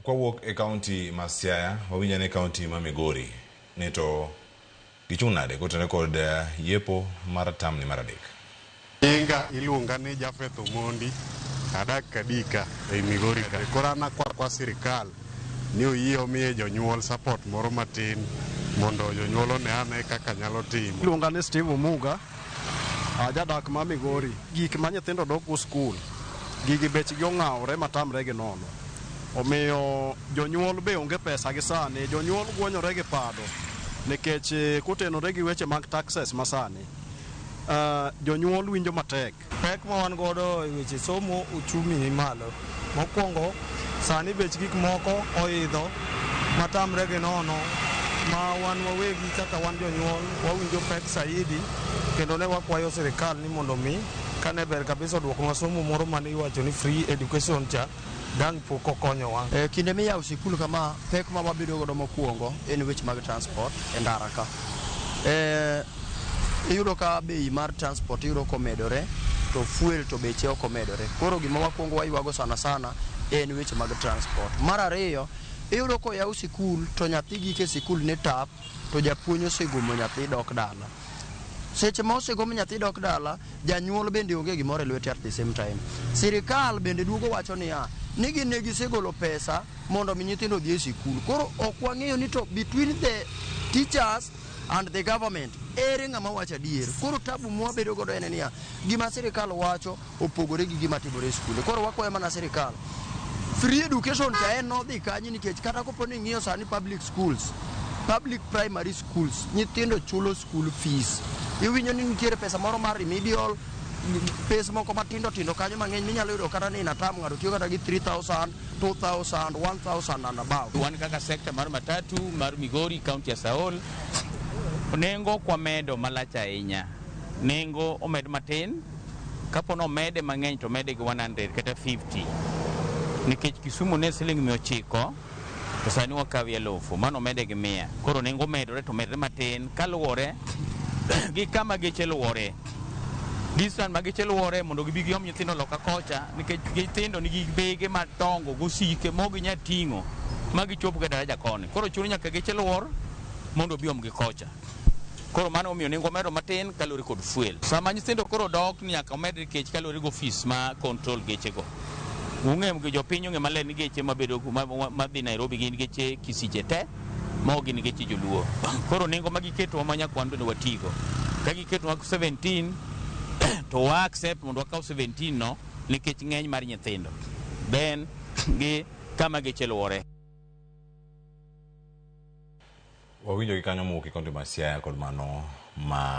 Kwawuok e kaunti ma Siaya, wawinjo ane kaunti ma Migori ni to gichung' nade kotenore kod yepo mar tamni mar adek. Nyinga iluonga ni Japheth Omondi, adak Kadika ei Migori ka. Koro an akwa sirikal ni oyie omiye jonyuol support moro matin mondo jonyuol one ane kaka nyalo timo. Iluonga ni Steve Omuga, ajadak ma Migori. Gik ma nyithindo dok go skul, gigi bechgi ong'awore matamre gi nono. Omiyo jonyuol be onge pesa gi sani, jonyuol gwonyore gi pado nikech kotenore gi weche mag taxes masani, jonyuol winjo matek. Pek ma wan godo e weche somo uchumi ni malo. Mokwongo, sani bech gik moko oidho matamre gi nono ma wan wawegi kaka wan jonyuol wawinjo pek saidi, kendo ne wakwayo sirikal ni mondo mi kane ber kabisa oduoknwa somo moro mane iwacho ni free education cha dang' pok okonyowa. Kinde miyawo sikul kama, pek ma wabedo godo mokwongo en weche mag transport e ndara ka. Iyudo ka bei mar transport iyudo komedore to fuel to beche ok omedore. Koro gima wakwongo waywago sana sana en weche mag transport. Mar ariyo, iyudo koyaw sikul to nyathi gik e sikul ni tap to japuonj osegomo nyathi dok dala. Seche ma osegom nyathi dok dala, janyuol bende onge gimoro e lwete at the same time. Sirikal bende duogo wacho niya, ni gin ne gisegolo pesa mondo mi nyithindo odhi e sikul. Koro ok wang'eyo ni to between the teachers and the government, ere ng'ama wacho adier. Koro tabu mwabedo godo en niya, gima sirikal wacho opogore gi gima timore e skunde. Koro wakwayo mana sirikal. Free education cha en nodhi kanye nikech kata kopo ni ing'iyo sani public schools, public primary schools, nyithindo chulo school fees. Iwinjo ni nitiere pesa moro mar remedial, pes moko matindo tindo kanyo mang'eny minyalo yudo kata ni in a term ng'ato tiyo kata gi 3000, 2000, 1000 and above. Wan kaka sekta mar matatu mar Migori, kaunti ya Saol, nengo ok wamedo malach ahinya. Nengo omed matin, kapo ni omede mang'eny to omede gi 100 kata 50. Nikech Kisumu ne siling 900 to sani wakawi 1000, mano omede gi 100. Koro nengo omedore to omedre matin kaluwore gi kama geche luwore. Distance ma geche luwore mondo gibi giom nyithindo loka kocha, nikech nyithindo nigi bege madongo gosike ma ok ginyal ting'o ma gichop go e daraja koni. Koro chuno nyaka geche luor mondo obi omgi kocha. Koro mano omiyo nengo omedo matin kaluwore kod fuel. Sama nyithindo koro dok ni nyaka omed nikech kaluwore gi ofis ma control geche go. Ung'eyo gi jopiny ong'e maler ni geche mabedo madhi Nairobi gin geche Kisiche te, ma ok gin geche joluo. Koro nengo ma giketo ma nyaka wan bende watigo. Ka giketo 17 to wa accept mondo wakaw 17 no nikech ng'eny mar nyithindo. Then gi kama geche luwore. Wawinjo gi kanyo mowuok e kaunti ma Siaya kod mano ma